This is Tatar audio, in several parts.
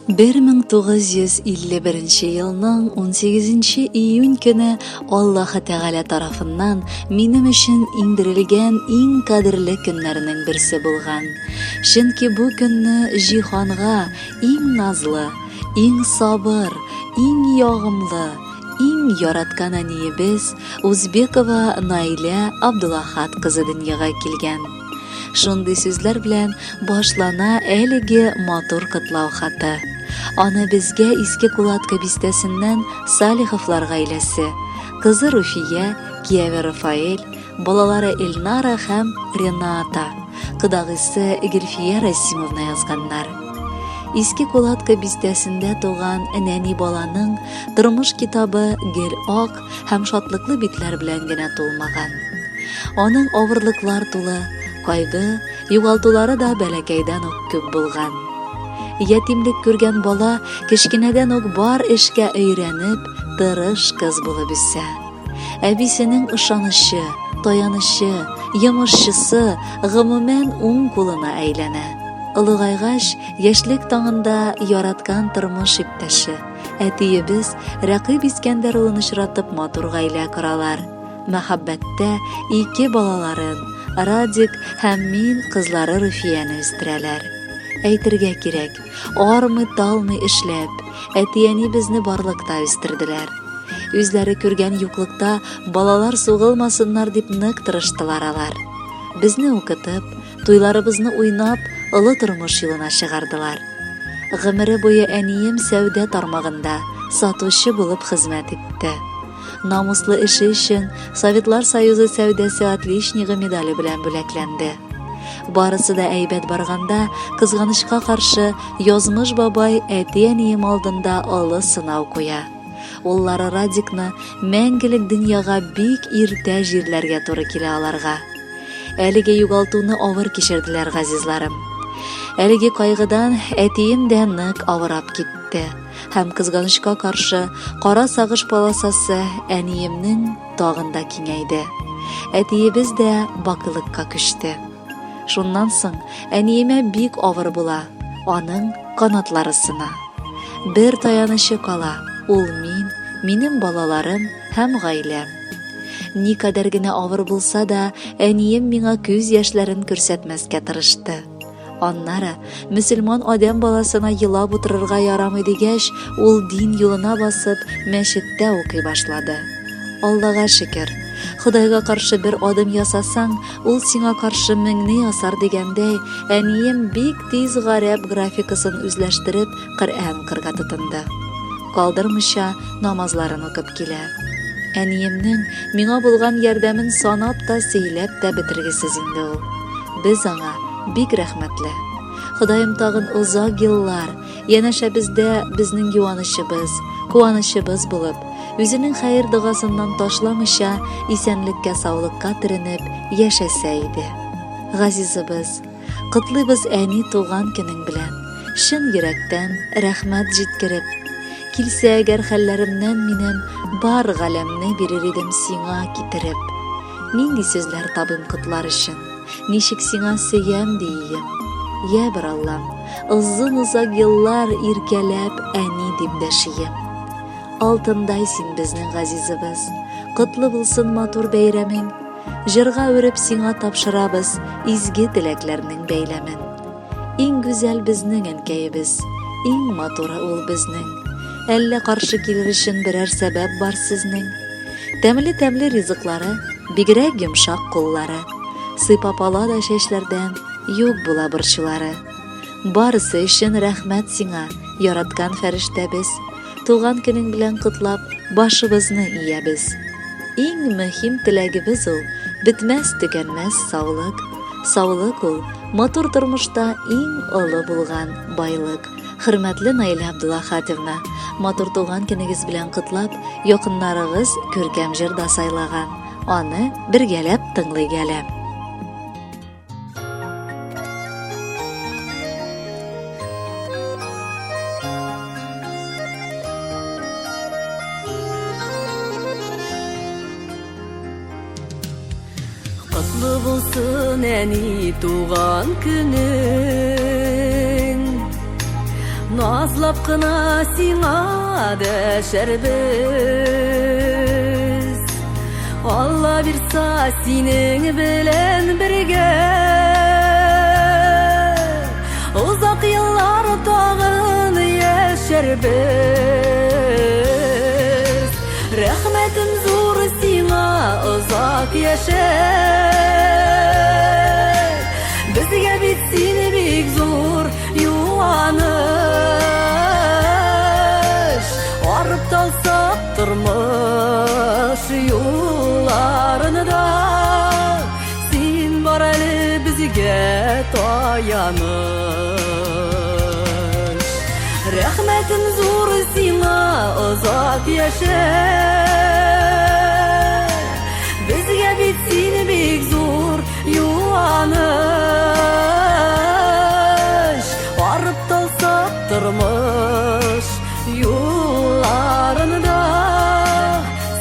1951 елның 18 июнь көне Аллаһы Тәгалә тарафыннан минем өчен иңдерелгән иң кадерле көннәрнең берсе булган. Чөнки бу көнне җиһанга иң назлы, иң сабыр, иң ягымлы, иң яраткан әниебез Узбекова Наилә Абдулахат кызы дөньяга килгән. Шундый сүзләр белән башлана әлеге матур котлау хаты. Аны безгә Иске Кулатка бистәсеннән Салиховлар гаиләсе, кызы Руфия, кияве Рафаэль, балалары Эльнара һәм Рената, кодагыйсы Гөлфия Расимовна язганнар. Иске Кулатка бистәсендә туган нәни баланың тормыш китабы гел ак һәм шатлыклы битләр белән генә тулмаган. Аның авырлыклар тулы, кайгы, югалтулары да бәләкәйдән үк күп булган. Ятимлек күргән бала кечкенәдән үк бар эшкә өйрәнеп, тырыш кыз булып үсә. Әбисенең ышанычы, таянычы, йомышчысы, гомумән, уң кулына әйләнә. Олыгайгач, яшьлек таңында яраткан тормыш иптәше, әтиебез Рәкыйп Искәндәр улын очратып матур гаилә коралар. Мәхәббәттә ике балаларын, Радик һәм мин кызлары Руфияне үстерәләр. Әйтергә кирәк, армый-талмый эшләп, әти-әни безне барлыкта үстерделәр. Үзләре күргән юклыкта балалар сугылмасыннар дип нык тырыштылар алар. Безне укытып, туйларыбызны уйнап, олы тормыш юлына чыгардылар. Гомере буе әнием сәүдә тармагында сатучы булып хезмәт итте. Намуслы эше өчен Советлар Союзы сәүдәсе отличнигы медале белән бүләкләнде. Барысы да әйбәт барганда, кызганычка каршы, язмыш бабай әти-әнием алдында олы сынау куя. Уллары Радикны мәңгелек дөньяга бик иртә җирләргә туры килә аларга. Әлеге югалтуны авыр кичерделәр газизларым. Әлеге кайгыдан әтием дә нык авырап китте. Һәм кызганычка каршы, кара сагыш полосасы әниемнең тагын да киңәйде. Әтиебез дә бакыйлыкка күчте. Шуннан соң әниемә бик авыр була, аның канатлары сына. Бер таянычы кала, ул мин, минем балаларым һәм гаиләм. Никадәр генә авыр булса да, әнием миңа күз яшьләрен күрсәтмәскә тырышты. Аннары, мөселман адәм баласына елап утырырга ярамый дигәч, ул дин юлына басып, мәчеттә укый башлады. Аллага шөкер, Ходайга каршы бер адым ясасаң, ул сиңа каршы меңне ясар дигәндәй, әнием бик тиз гарәп графикасын үзләштереп, Коръән укырга тотынды. Калдырмыйча намазларын укып килә. Әниемнең миңа булган ярдәмен санап та, сөйләп тә бетергесез инде ул. Без аңа бик рәхмәтле. Ходаем тагын озак еллар янәшәбездә безнең юанычыбыз, куанычыбыз булып, үзенең хәер догасыннан ташламыйча, исәнлеккә-саулыкка төренеп яшәсә иде. Газизыбыз, Котлыйбыз әни туган көнең белән, Чын йөрәктән рәхмәт җиткереп. Килсә әгәр хәлләремнән минем, Бар галәмне бирер идем сиңа китереп. Нинди сүзләр табыйм котлар өчен, Ничек сиңа сөям диием. Йә бер Аллам, озын-озак еллар Иркәләп әни дип дәшием. Алтындай син безнең газизыбыз, Котлы булсын матур бәйрәмең. Җырга үреп сиңа тапшырабыз Изге теләкләрнең бәйләмен. Иң гүзәл безнең әнкәебез, Иң матуры ул безнең. Әллә каршы килер өчен берәр сәбәп бар сезнең? Тәмле-тәмле ризыклары, Бигрәк йомшак куллары. Сыйпап ала да чәчләрдән, Юк була борчулары. Барысы өчен рәхмәт сиңа, яраткан фәрештәбез. Туган көнең белән котлап, башыбызны иябез. Иң мөһим теләгебез ул, бетмәс-төкәнмәс саулык. Саулык ул, матур тормышта иң олы булган байлык. Хөрмәтле Наилә Абдулахатовна, матур туган көнегез белән котлап, якыннарыгыз күркәм җыр да сайлаган. Аны бергәләп тыңлыйк әле. Котлы булсын әни туган көнең. Назлап кына сиңа дәшәрбез. Алла бирса, синең белән бергә озак еллар тагын яшәрбез. Рәхмәтем зур сиңа, озак яшә. Безгә бит син бик зур юаныч. Арып талсак тормыш юлларында, син бар әле безгә таяныч. Рәхмәтем зур сиңа, озак яшә. Безгә бит син бик зур юаныч. Арып талсак тормыш юлларында,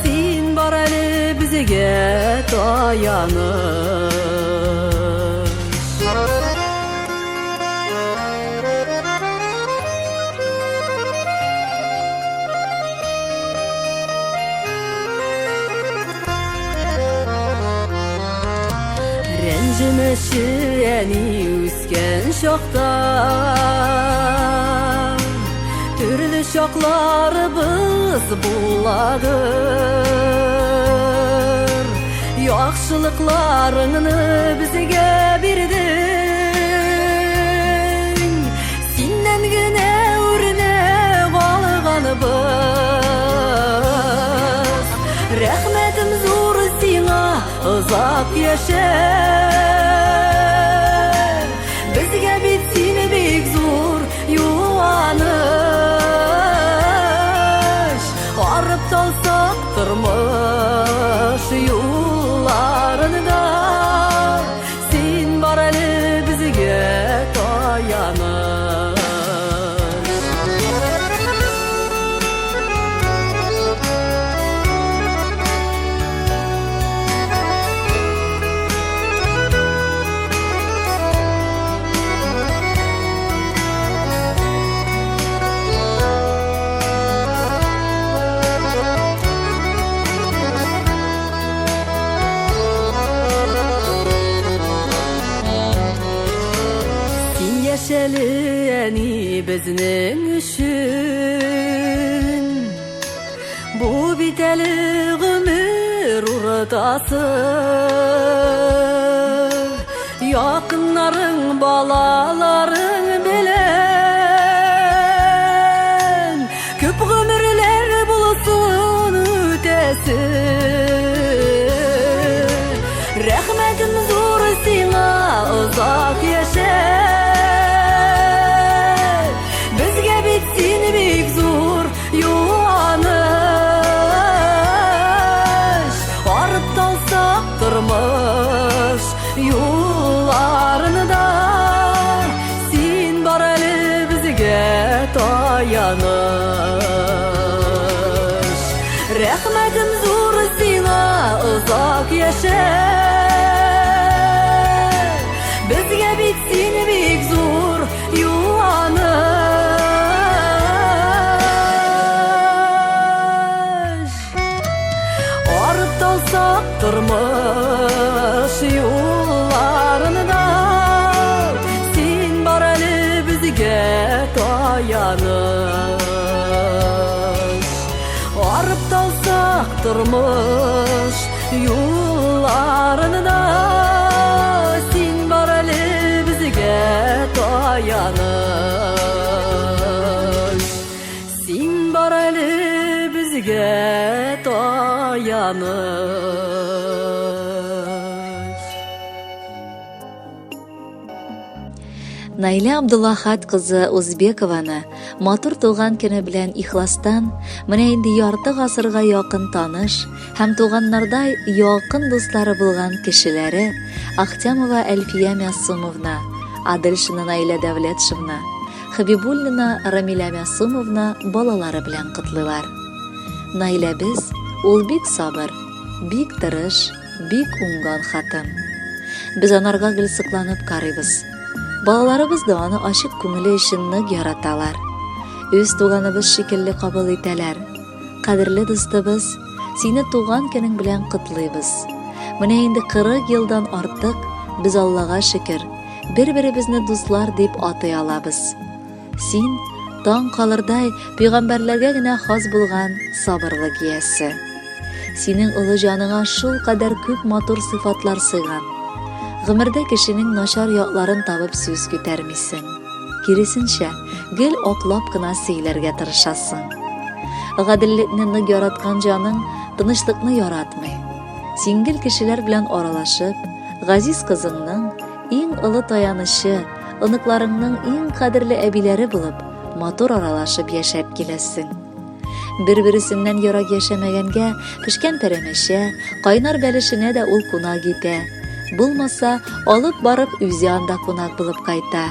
син бар әле безгә таяныч. Рәнҗемәче әни үскән чакта, Төрле чакларыбыз буладыр. Яхшылыкларыңны безгә бирдең, Синнән генә үрнәк алганыбыз. Рәхмәтем зур сиңа, озак яшә. Безгә бит син бик зур юаныч. Арып талсак тормыш юлларында, син бар әле безгә таяныч. Син яшәле, әни, безнең өчен. Бу бит әле гомер уртасы. Якыннарың, балаларың белән күп гомерләр булсын үтәсе. Рәхмәтем зур сиңа, озак яшә. Безгә бит син бик зур юаныч. Арып талсак тормыш юлларында, син бар әле безгә таяныч. Рәхмәтем зур сиңа, озак яшә. Безгә бит син бик зур юаныч. Арып талсак тормыш юлларында, син бар әле безгә таяныч. Арып талсак тормыш юлларында, син бар әле безгә таяныч. Син бар әле безгә таяныч. Наилә Абдуллахат кызы Узбекованы матур туган көне белән ихластан, менә инде ярты гасырга якын таныш һәм туганнардай якын дуслары булган кешеләре Ахтямова Әлфия Мясумовна, Адельшина Наилә Дәүләтшевна, Хабибуллина Рамилә Мясумовна балалары белән котлыйлар. Наиләбез ул бик сабыр, бик тырыш, бик уңган хатын. Без анарга гел сокланып карыйбыз. Балаларыбыз да аны ачык күңеле өчен нык яраталар. Үз туганыбыз шикелле кабул итәләр. Кадерле дустыбыз, сине туган көнең белән котлыйбыз. Менә инде 40 елдан артык без Аллага шөкер, бер-беребезне дуслар дип атый алабыз. Син таң калырдай пәйгамбәрләргә генә хас булган сабырлык иясе. Синең олы җаныңа шул кадәр күп матур сыйфатлар сыйган. Гомердә кешенең начар якларын табып сүз күтәрмисең. Киресенчә, гел аклап кына сөйләргә тырышасың. Гаделлекне нык яраткан җаның тынычлыкны яратмый. Син гел кешеләр белән аралашып, газиз кызыңның иң олы таянычы, оныкларыңның иң кадерле әбиләре булып, матур аралашып яшәп киләсең. Бер-бересеннән ерак яшәмәгәнгә, пешкән пәрәмәчә, кайнар бәлешенә дә ул кунак итә. Булмаса, алып барып үзе анда кунак булып кайта.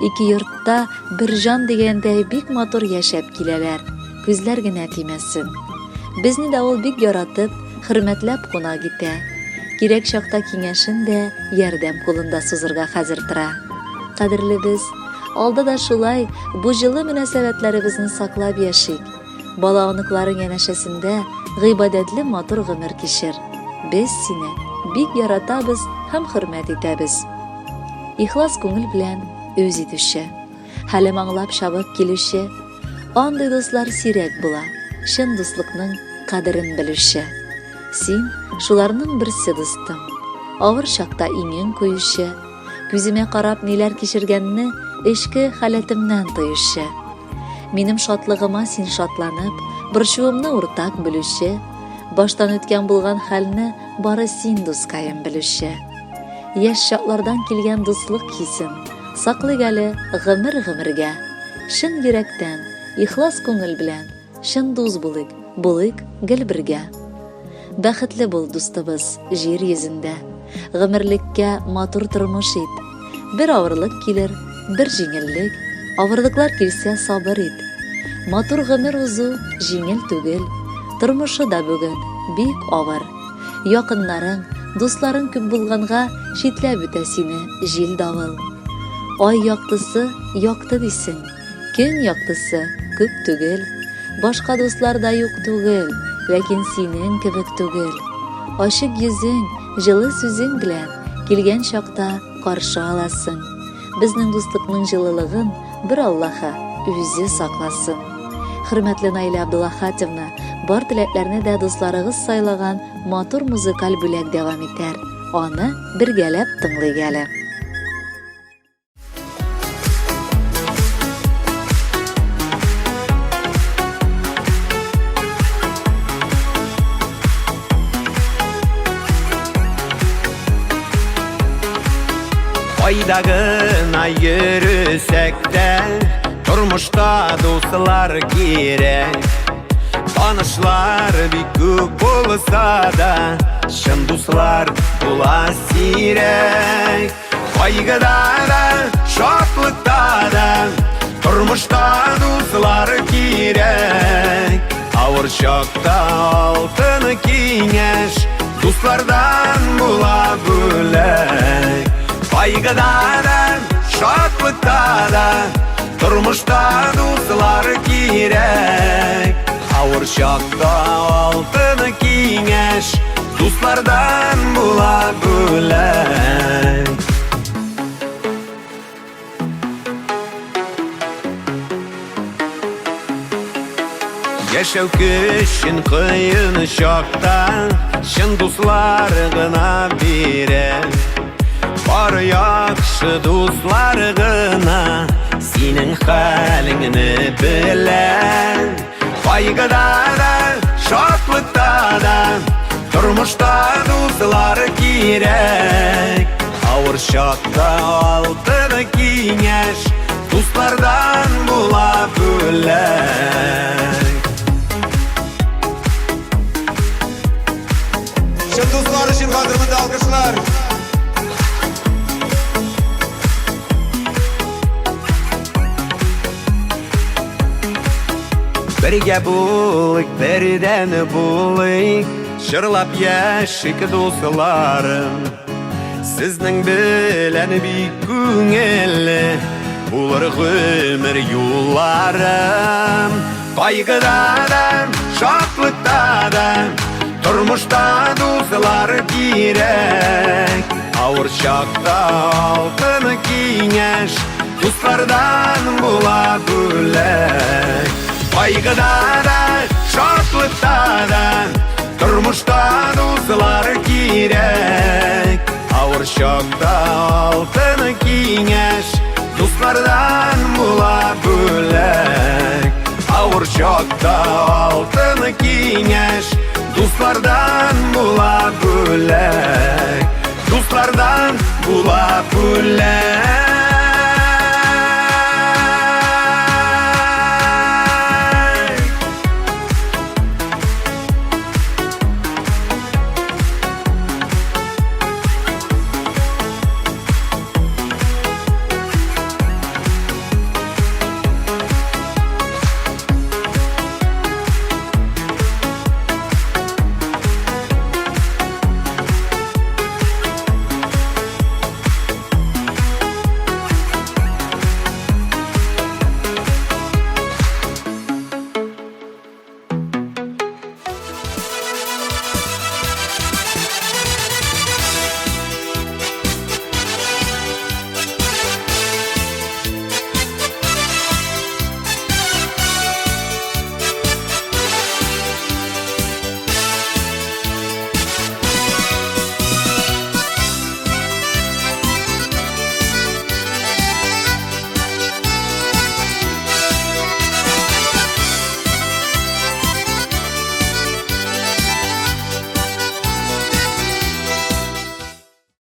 Ике йортта бер җан дигәндәй бик матур яшәп киләләр. Күзләр генә тимәсен. Безне дә ул бик яратып, хөрмәтләп кунак итә. Кирәк чакта киңәшен дә, ярдәм кулын да сузырга хәзер тора. Кадерлебез, алда да шулай бу җылы мөнәсәбәтләребезне саклап яшик. Бала-оныкларың янәшәсендә гыйбадәтле матур гомер кичер. Без сине бик яратабыз һәм хөрмәт итәбез. Ихлас күңел белән үз итүче, хәлем аңлап чабып килүче, андый дуслар сирәк була, чын дуслыкның кадерен белүче. Син шуларның берсе, дустым. Авыр чакта иңең куючы, Күземә карап ниләр кичергәнне эчке халәтемнән тоючы. Минем шатлыгыма син шатланып, борчуымны уртак белүче, баштан үткән булган хәлне бары син, дускаем, белүче. Яшь чаклардан килгән дуслык хисен саклыйк әле гомер-гомергә. Чын йөрәктән, ихлас күңел белән Чын дус булыйк, булыйк гел бергә. Бәхетле бул, дустыбыз, җир йөзендә. Гомерлеккә матур тормыш ит. Бер авырлык килер, бер җиңеллек. Авырлыклар килсә, сабыр ит. Матур гомер узу җиңел түгел. Тормышы да бүген бик авыр. Якыннарың, дусларың күп булганга читләп үтә сине җил-давыл. Ай яктысы якты дисең. Көн яктысы күп түгел, Башка дуслар да юк түгел, Ләкин синең кебек түгел. Ачык йөзең, җылы сүзең белән Килгән чакта каршы аласың. Безнең дуслыкның җылылыгын Бер Аллаһы үзе сакласын. Хөрмәтле Наилә Абдулахатевна, бар теләкләрне дә дусларыгыз сайлаган матур музыкаль бүләк дәвам итәр. Аны бергәләп тыңлыйк әле. Кайда гына йөресәк тә, тормышта дуслар кирәк. Танышлар бик күп булса да, чын дуслар була сирәк. Кайгыда да, шатлыкта да, тормышта дуслар кирәк. Авыр чакта алтын киңәш, дуслардан була бүләк. Кайгыда да, шатлыкта да, тормышта дуслар кирәк. Авыр чакта алтын киңәш, Дуслардан була бүләк. Яшәү көчен кыен чакта чын дуслар гына бирә. Бар яхшы дуслар гына синең хәлеңне белә. Кайгыда да, шатлыкта да, тормышта дуслар кирәк. Авыр чакта алтын киңәш, дуслардан була бүләк. Чын дуслар өчен хәзер монда алкышлар. Бергә булыйк, бердән булыйк, Җырлап яшик, дусларым. Сезнең белән бик күңелле, Булыр гомер юлларым. Кайгыда да, шатлыкта да, тормышта дуслар кирәк. Авыр чакта алтын киңәш, дуслардан була бүләк. Кайгыда да, шатлыкта да, тормышта дуслар кирәк. Авыр чакта алтын киңәш, дуслардан була бүләк. Авыр чакта алтын киңәш, дуслардан була бүләк. Дуслардан була.